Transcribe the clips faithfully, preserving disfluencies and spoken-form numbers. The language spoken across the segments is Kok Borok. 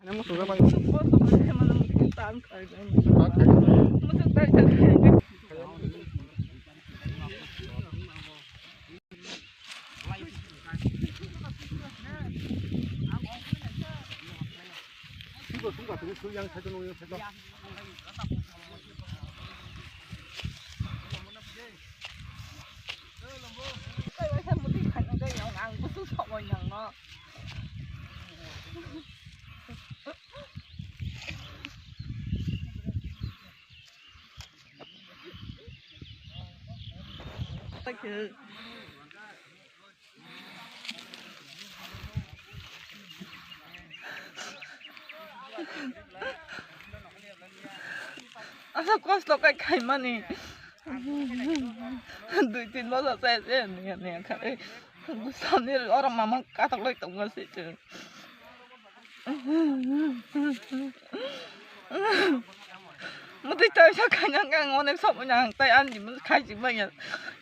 Nang musu jabang. Musu tai jabang. Suga, suga, tunggu, suga, yang satu, yang satu. Kai waisa muti khaina jai yang ang busu sok wai yang no. Asa kosto kai khaimani. Dui tin bosor se se niya niya khai. Sani oro mama katok lai tongo se se. Muti tai sa khaina kang onek sok yang tai ani mun khai si maya.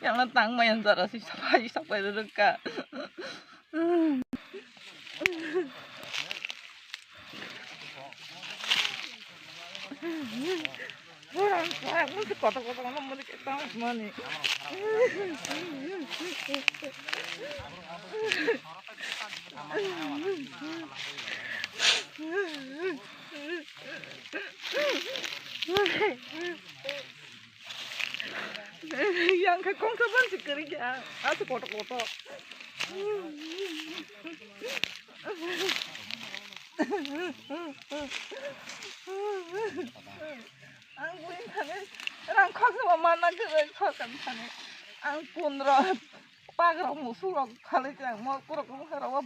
Yang na tang maya jara si sapai sapai rukka. Orang saya mesti kotak-kotak mana mesti kita mana. Yang khe kongsa ban si kwrwi kha, asa kotor kotor. Ang buini thani rang khoksa bo manna kwrwi khoksa thani. Ang kun rok, pak rok, musuk rok khalai khe ang mo kurok wngkha rok bo.